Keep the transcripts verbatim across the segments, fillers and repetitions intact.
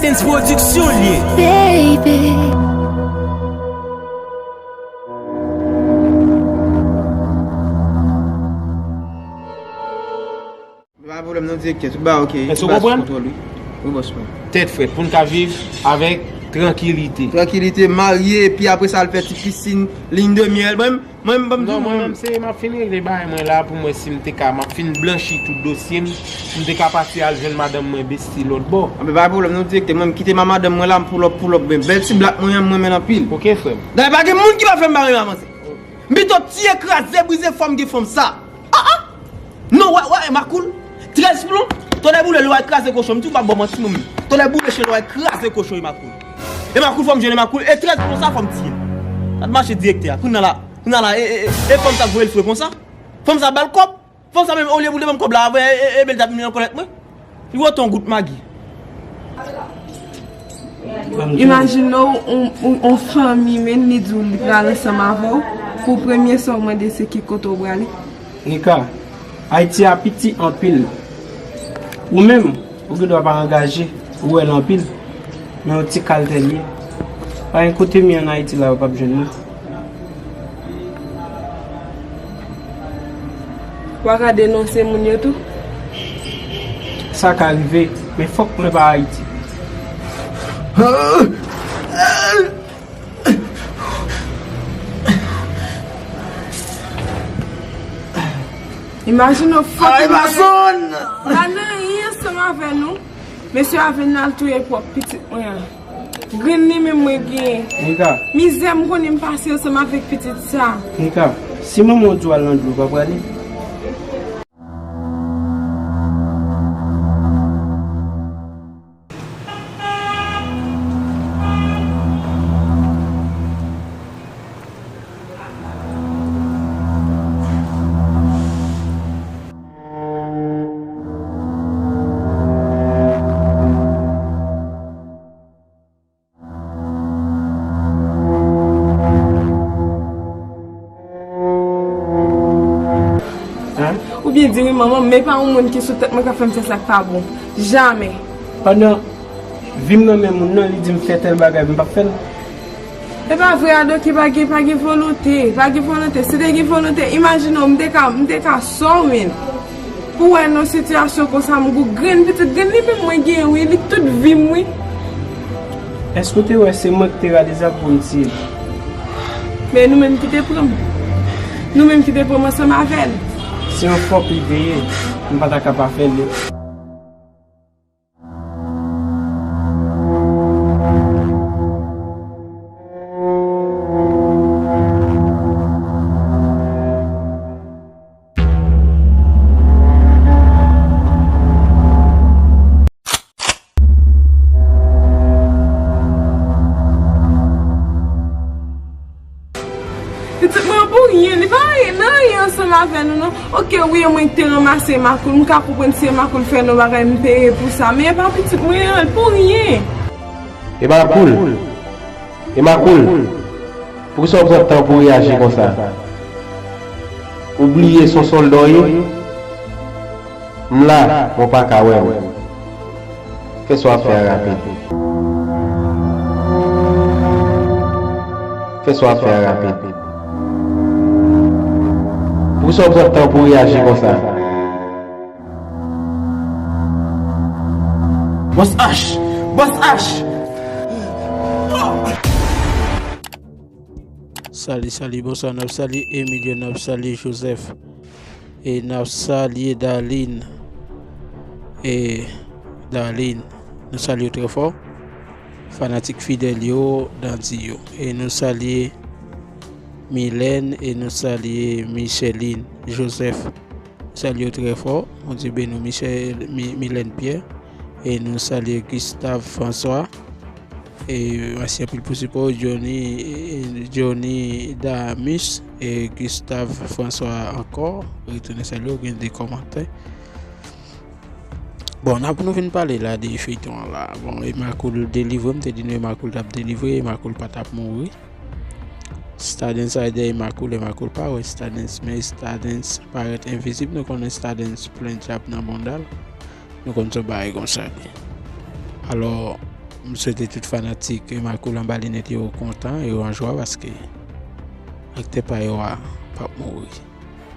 Dance Production l ye. Baby. Pa gen pwoblèm non, direktè, tout bagay oke. Èske w konprann? Wi, bòs mwen. Tèt frèt, pou n ka viv avèk trankilite. Trankilite, marye, epi apre sa, al fè ti pisin, ligne de miel. Mwen, mwen, mwen, non, mwen menm, se m ap fin regle bagay mwen la pou m wè si m te ka, m ap fin blanchi tout dosye m, pou m te ka pati al jwenn madanm mwen besti lòt bò. Anben, pa gen pwoblèm non, direktè, mwen, m kite ma madanm mwen la, m pull up, pull up, men bèl ti black mwen an, m renmen l anpil. Oke, frè m. Dayè, pa gen moun ki pa fè m bagay m avanse. M pito tiye, kraze, brize, fò m gen fanm sa. Ah, ah! Non, wè, wè, Emakoul. Trèz plon. Tonnè boule, lè w al kraze kochon. M di w m p ap ba w manti, non, men. Tonnè boule, cheri, lè w al kraze kochon, Emakoul. Emakoul, fò m jwenn Emakoul. E trèz plon sa, fò m tiye l. Sa t mache, direktè a. Kounye a la, kounye a la, e, e, e, e fanm sa k voye l fre konsa. Fanm sa ba l kòb. Fanm sa menm, olye pou l te ban m kòb la, avè, e, e, e, bèl t ap vin nan kòlèt mwen. Li wote yon gout Magi. Imajine w, yon, yon, yon fanmi menm, li di w li pral ansanm avè w, pou premye sa w mande se ki kote w prale. Nika, Ayiti a piti anpil. Ou menm, ou gendwa pa angaje, ou wè l anpil, men yon ti kaltè l ye. Pa gen kote m ye ann Ayiti la, yo p ap jwenn mwen. W a ka denonse moun yo tou? Sa ka rive, men fòk mwen pa Ayiti. Imajine w fòk. Ay, mason! Pa nan anyen ansanm avè nou. Mesye a vin al touye pwòp pitit mwen an. Grenn li menm mwen genyen. Nika. Mizè m konnen m pase ansanm avèk pitit sa. Nika, si manman w di w al nan dlo, w pa prale? Oubyen di wi manman m, men pa yon moun ki sou tèt mwen k ap fè m fè sa k pa bon. Jamè. Pandan vi m nan men moun nan, li di m fè tèl bagay, m p ap fè l. E pa vre, Adoki, pa gen, pa gen volonte, pa gen volonte. Si te gen volonte, imajine w, m te ka, m te ka sòw, men. Pou wè nan sitiyasyon konsa, m gou grenn, pitit grenn li menm mwen genyen, wi, li tout vi m, wi. Èske w te wè se mwen ki te rale zam pou m tiye l? Men nou menm ki te pran m. Nou menm ki te pran m ansanm avè l. Se yon fòk li te ye, m pa ta ka pa fè l. Pitit mwen an pou ryen, li pa nan anyen ansanm avè nou, non. Oke, wi, e mwen ki te ranmase Emakoul, m ka konprann si Emakoul fè nou bagay, m peye pou sa, men e pa pitit mwen an, l pou ryen. Emakoul, Emakoul, poukisa w pran tan pou w reyaji konsa? Ou bliye se yon sòlda w ye? M la, men w pa ka wè m. Fè sa w ap fè a rapid. Fè sa w ap fè a rapid. Poukisa w pran tan pou w reyaji konsa? Bòs H! Bòs H! Salut, salut, bonsoir. N ap salye Emilio, n ap salye Joseph. E n ap salye Darline. E Darline, nou salye w trè fò. Fanatik fidèl yo, Dandy yo. E nou salye Mylène, e nou salye Micheline Joseph. Nou salye w trè fò. Bondye beni w, Michel, Mi-, Mylène Pierre. E nou salye Gustave François. E mèsi anpil pou sipò w, Johnny, Johnny Damus, e Gustave François ankò. Retounen salye w, gen de kòmantè. Bon, n ap nou vin pale la de feyton an la. Bon, Emakoul delivre, m te di nou Emakoul t ap delivre, Emakoul pa t ap mouri. Stardens ale dèyè Emakoul, Emakoul pa wè Stardens, men Stardens parèt envizib. Nou konnen Stardens plen djab nan bounda l. Nou konn se yon bagay konsa li ye. Alò, M swete tout fanatik Emma Cool Anba Linèt yo kontan, yo an jwa paske aktè pa yo a p ap mouri.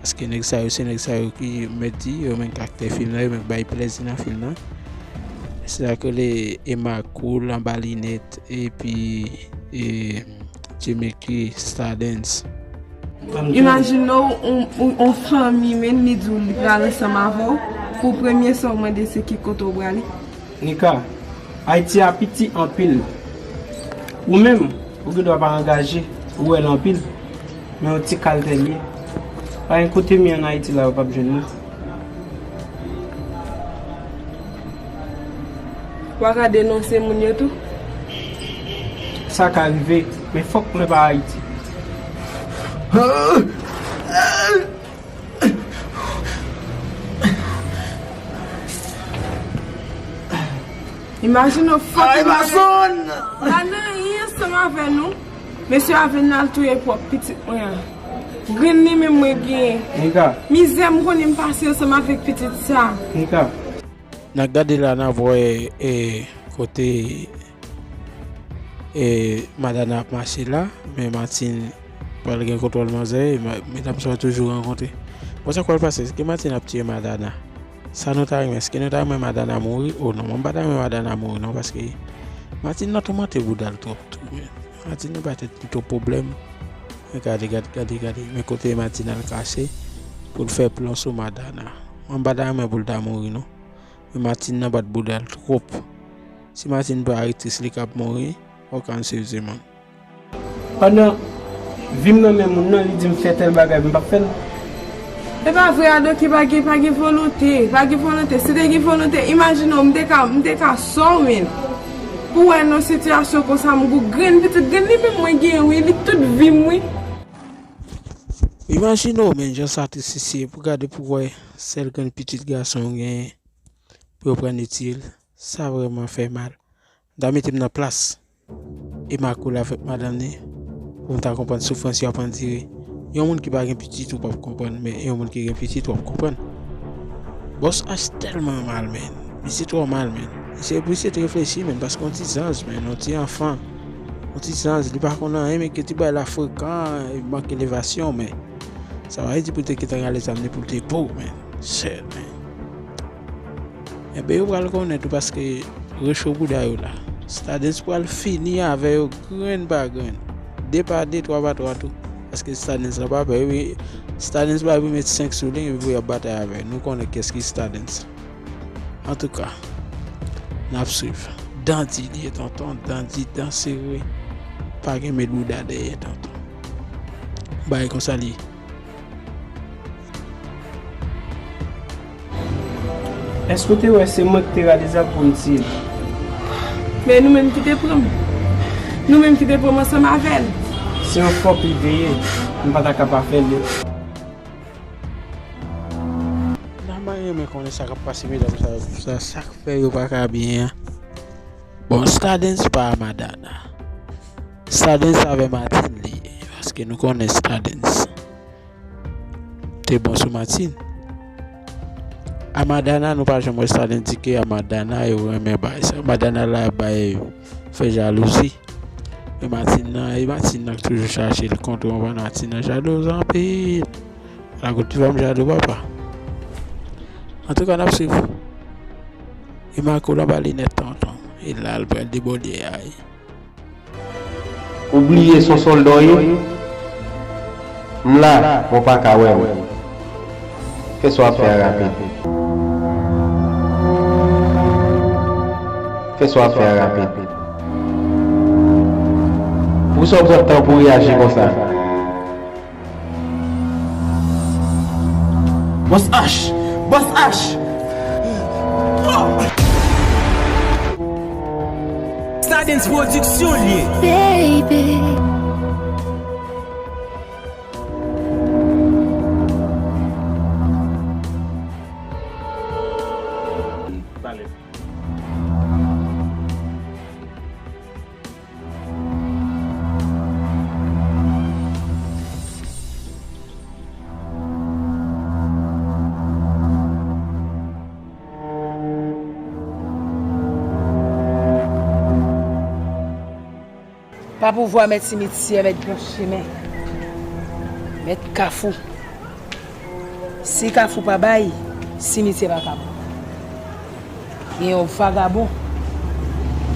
Paske nèg sa yo, se nèg sa yo ki mèt di, yo menm k aktè fim nan, yo menm k bay plèzi nan fim nan. Se sa k rele Emma Cool Anba Linèt epi e, Jimmy K Stardens. Imajine w, on, on, on fanmi menm, li di w li pral ansanm avè w, pou premye sa w mande se ki kote w prale. Nika, Ayiti a piti anpil. Ou menm, ou gen dwa pa angaje, ou wè l anpil, men yon ti kal tè l ye. Pa gen kote m ye ann Ayiti la, ou p ap jwenn mwen. W a ka denonse moun yo tou? Sa ka rive, men fòk mwen pa Ayiti. Imajine w fòk Ay, Mason! La nan anyen ansanm avè nou. Mesye a vin al touye pwòp pitit mwen an. Grenn li menm mwen genyen. Nika. Mizè m konnen m pase ansanm avèk pitit sa. Nika. N ap gade la, n ap wè, e, kote, e, Madana ap mache la, men Martine pral gen kontwòl manzè, e ma-, medam sa yo toujou rankontre. Bon, sa k pral pase? Èske Martine ap tiye Madana? Sa nou ta renmen? Èske nou ta renmen Madana mouri? O non, mwen m pa ta renmen Madana mouri non, paske Martine nan toumante bouda l twòp tou, men. Martine nan ba tèt li twòp pwoblèm. Men gade, gade, gade, gade. Men kote Martine al kache pou l fè plan sou Madana. Mwen m pa ta renmen pou l ta mouri non. Men Martine nan bat bouda l twòp. Si Martine pa aktris, li k ap mouri. Ok, ann swiv ti moun. Pandan vi m nan men moun nan, li di m fè tèl bagay, m p ap fè l. E pa vre, Adoki pa gen, pa gen volonte, pa gen volonte. Si te gen volonte, imajine w, m te ka, m te ka sòw, men. Pou wè nan sitiyasyon konsa, m gou grenn pitit, grenn li menm mwen genyen, wi, li tout vi m, wi. Imajine w, men, jan sa tris isi, pou gade pou wè sèl grenn pitit gason w genyen, pou yo pran itil, sa vrèman fè mal. M ta mete m nan plas Emma Cool avèk madanm li, pou m ta konprann soufrans y ap andire. Yon moun ki pa gen pitit, ou p ap konprann, men yon moun ki gen pitit, w ap konprann. Bòs H tèlman mal, men. Misye twò mal, men. Misye, misye te reflechi, men, paske yon ti zanj, men, yon ti anfan. Yon ti zanj, li pa konn anyen, men gen ti bagay la frekan, li manke elevasyon, men. Sa pa vle di pou l te gentan rale zam li pou l te bo, men. Shit, men. Enben, yo pral konnen tou paske recho bouda yo la. Stardens pral fini avè yo grenn pa grenn. De pa de, twa pa twa tou. Paske Stardens la pa pè, wi. Stardens pa vin met senk sou li, epi pou y ap batay avè l. Nou konnen kiyès ki Stardens. Antouka, n ap swiv. Dan di li ye, tonton. Dan di, dan sere. Pa gen met bouda dèyè, tonton. Bagay konsa li ye. Èske w te wè se mwen ki te rale zam pou m tiye l? Men nou menm ki te pran m. Nou menm ki te pran m ansanm avè l. Se yon fòk li te ye. M pa ta ka pa fè l. Nan mwen renmen konnen sa k ap pase medam sa yo konsa, sa k fè yo pa ka byen an. Bon, Stardens pa a Madana. Stardens avè Martine li ye, paske nou konnen Stardens te bon sou Martine. A Madana, nou pa janm wè Stardens di ke a Madana yo renmen bagay sa. Madana la bay fè jalouzi. E Martine nan, e Martine nan k toujou chache l kontre, w konprann, Martine nan jalouz anpil. Lagout ti fanm jadou papa. Antouka, n ap swiv. E Marco l anba linèt tonton. E la, l pral debòde a. Ou bliye se yon sòlda w ye? M la, men w pa ka wè m. Fè sa w ap fè a rapid. Fè sa w ap fè a rapid. Poukisa w pran tan pou w reyaji konsa? Bòs H! Bòs H! Stardens Production li ye. Baby. Pa pouvwa mèt simityè, mèt gran chemen, mèt kafou. Si kafou pa bay, simityè pa ka bon. Gen yon vagabon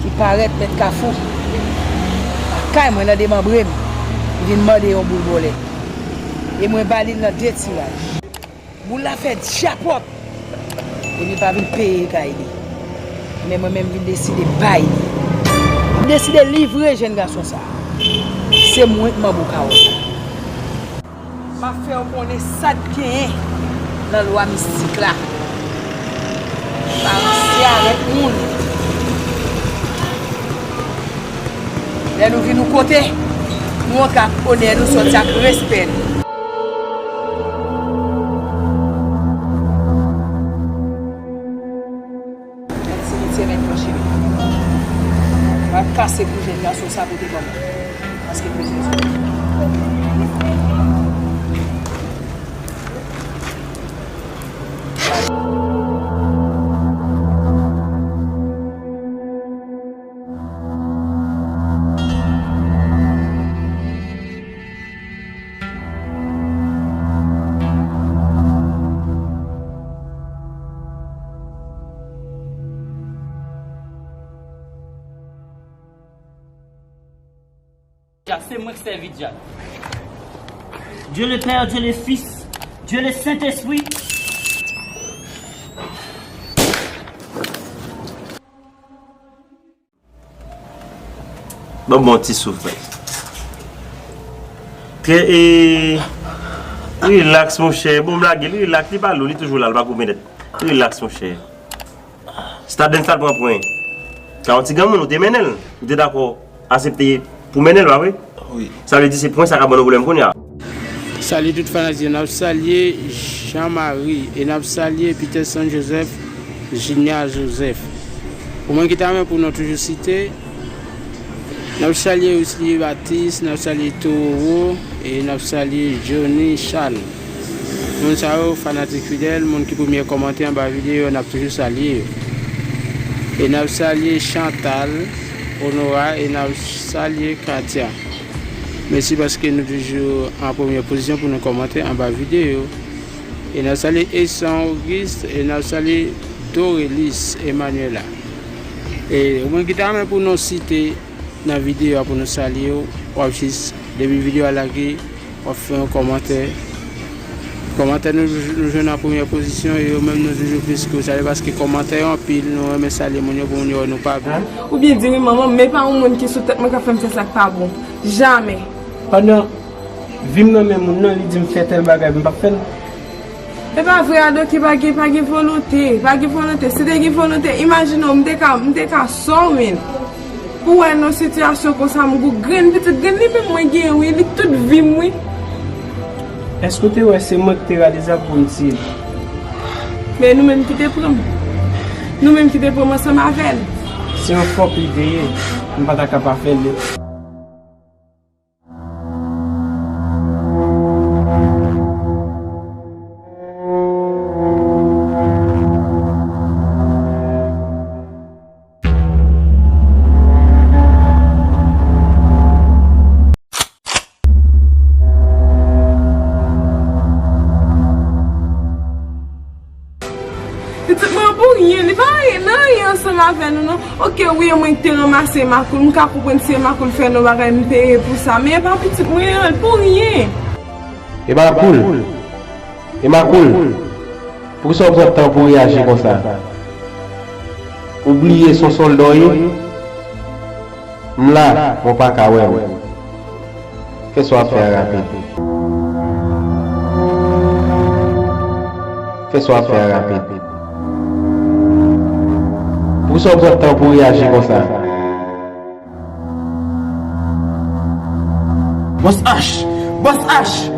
ki parèt mèt kafou lakay mwen nan demanbre m, li vin mande yon boul bòlèt. E mwen ba li l nan de tiraj. Boul la fè djapòt. Epi pa vin peye kay li. Men mwen menm vin deside bay li. M deside livre jèn gason sa. Se mwen k manbo kawo sa. M ap fè w konnen sa k genyen nan lwa mistik la. Pa ranse avèk moun. Lè nou vin yon kote, nou antre ak onè nou, sòti ak respè nou. Mèt simityè, mèt gran chemen. M ap kase kou jèn gason sa pote ban mwen. Paske bezwen sou. Djak, se mwen k sèvi djak. Dieu le Père, Dieu le Fils, Dieu le Saint-Esprit. Ban m yon ti souf, frè. Trè, e, relax, monchè. Bon, m lage l, relax. Li pa lou, li toujou la, li pa goumen nèt. Relax, monchè. Stardens al pran pwen. Ka yon ti granmoun, ou te mennen l. Ou te dakò aksepte pou mennen l, pa vre? Wi. Sa vle di se pwen sa k ap ban nou pwoblèm kounye a. Salye tout fanatik yo, n ap salye Jean Marie e n ap salye Peterson Joseph, Junior Joseph. Pou mwen ki ta renmen pou nou toujou site, n ap salye Wisly Baptiste, n ap salye Tororo e n ap salye Johnny Chan. Moun sa yo, fanatik fidèl, moun ki premye kòmante anba videyo, n ap toujou salye yo. E n ap salye Chantal, Honora e n ap salye Katia. Mèsi paske nou toujou an premyè pozisyon pou nou kòmante anba videyo. E n ap salye Esan Auguste e n ap salye Dorelis Emmanuela. E ou menm ki ta renmen pou nou site nan videyo a pou nou salye w, w ap jis, depi videyo a lage, w ap fè yon kòmantè. Kòmantè nou, nou jwenn an premyè pozisyon, e yo menm nou toujou plis ke w salye, paske kòmantè yo anpil, nou renmen salye moun yo pou moun yo wè nou pa byen. Oubyen di wi manman m, men pa yon moun ki sou tèt mwen k ap fè m fè sa k pa bon. Jamè. Pandan vi m nan men moun nan, li di m fè tèl bagay, m p ap fè l. E pa vre, Adoki pa gen, pa gen volonte, pa gen volonte. Si te gen volonte, imajine w, m te ka, m te ka sòw, wi. Pou wè nan sitiyasyon konsa, m gou grenn, pitit grenn li menm mwen gen, wi, li tout vi m, wi. Èske w te wè se mwen ki te rale zam pou m tiye l? Men nou menm ki te pran m. Nou menm ki te pran m ansanm avè l. Se yon fòk li te ye, m pa ta ka pa fè l. Pitit mwen pou ryen, li pa ryen, nan ryen ansanm avè nou, non. Oke, wi, e mwen ki te ranmase Emakoul, m ka konprann si Emakoul fè nou bagay, m peye pou sa, men e pa pitit mwen an, l pou ryen. Emakoul, Emakoul, poukisa w pran tan pou w reyaji konsa? Ou bliye se yon sòlda w ye? M la, men w pa ka wè m. Fè sa w ap fè a rapid. Fè sa w ap fè a rapid. Poukisa w pran tan pou w reyaji konsa? Bòs H! Bòs H!